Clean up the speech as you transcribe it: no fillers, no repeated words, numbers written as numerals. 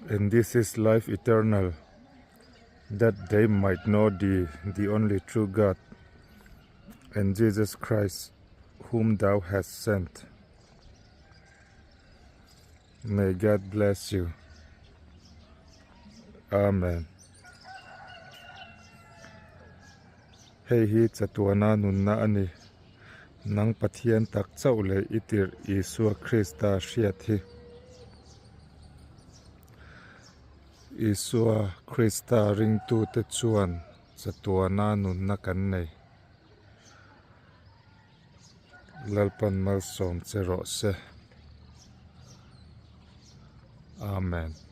And this is life eternal, that they might know thee, the only true God, and Jesus Christ, whom thou hast sent. May God bless you. Amen. Hei hi chatuana nunna a ni. Nang Pathian tak chauh leh i tirh Isua Krista hriat hi. Isua Krista ringtute chuan chatuana nunna kan nei. Lalpan malsawm che rawh se. Amen.